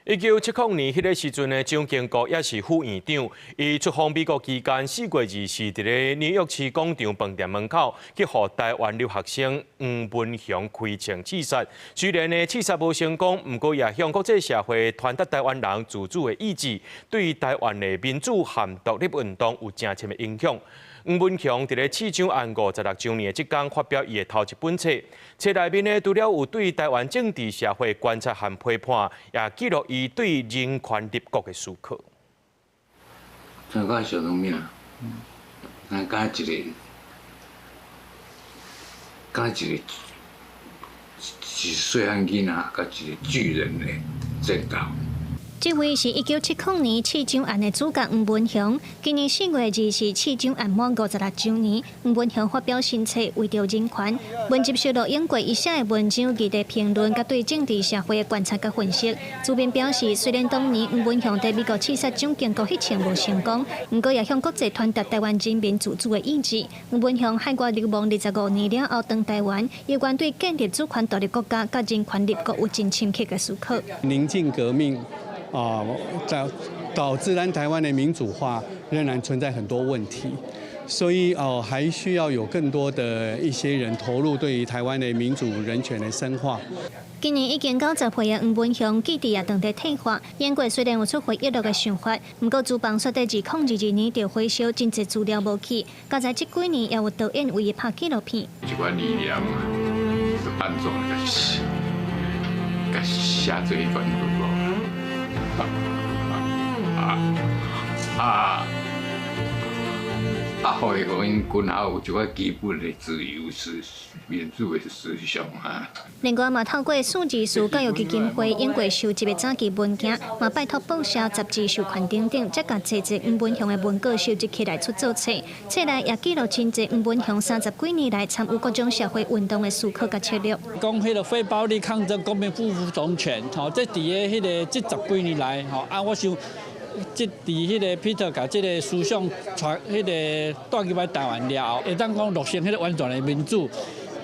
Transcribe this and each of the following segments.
1970年彼个時陣呢，蔣經國猶是副院長，伊出訪美國期間，4月2日佇咧紐約市廣場飯店門口，去予台灣留學生黃文雄開槍刺殺。雖然呢刺殺無成功，毋過也向國際社會傳達台灣人自主的意志，對台灣的民主和獨立運動有誠深的影響。黃文雄佇咧刺蔣案56週年的這工發表伊的頭一本冊，冊內面呢，除了有對台灣政治社會觀察和批判，也記錄伊對人權立國的思考。參加小農命，咱敢一个，敢一个一細漢囡仔，佮一個巨人的戰鬥。這位是1970年刺蔣案的主角黃文雄。今年4月2日是刺蔣案滿56週年，黃文雄發表新冊《為著人權》，文集收錄英國伊寫的文章、議題評論，佮對政治社會的觀察佮分析。主編表示，雖然當年黃文雄佇美國刺殺蔣經國彼槍無成功，毋過也向國際傳達台灣人民自主的意志。黃文雄海外流亡25年了後，轉台灣，有關對建立主權獨立國家佮人權立國有真深刻的思考。寧靜革命啊，導致咱台灣的民主化仍然存在很多問題，所以哦，還需要有更多的一些人投入對於台灣的民主人權的深化。今年已經90歲的黃文雄，記憶也正佇退化。英國雖然有出回憶錄的想法，毋過廚房煞佇2022年著火燒，真濟資料無去。佳哉這幾年也有導演為伊拍紀錄片。一寡理念啊，就按怎共寫做彼款對無？啊啊啊！予伊予𪜶軍校有一寡基本的自由思民主的思想啊。另外嘛，透過數字書教育基金會英國收集的早期文件，嘛拜託報社雜誌授權等等，才共濟濟黃文雄的文稿收集起來出做冊。冊內也記錄真濟黃文雄30幾年來參與各種社會運動的思考佮策略。講彼個非暴力抗爭、公民不服從權，吼，這佇个彼個這十幾年來，吼啊，我想。這佇彼個彼得共這个思想傳彼个帶入來台灣了後，會當講落成彼个完全的民主。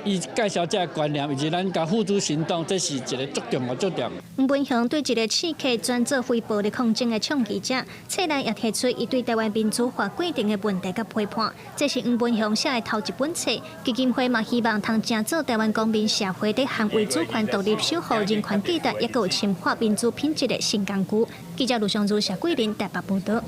伊介紹這个觀念，以及咱共付諸行動，這是一個足重要、足重要。黃文雄對一个刺客轉做非暴力抗爭的倡議者，冊內也提出伊對台灣民主化過程的問題佮批判。這是黃文雄寫的頭一本冊，基金會嘛希望通成做台灣公民社會佇捍衛主權獨立、守護人權價值，抑閣有深化民主品質的新工具。記者盧尚如、謝桂林台北報導。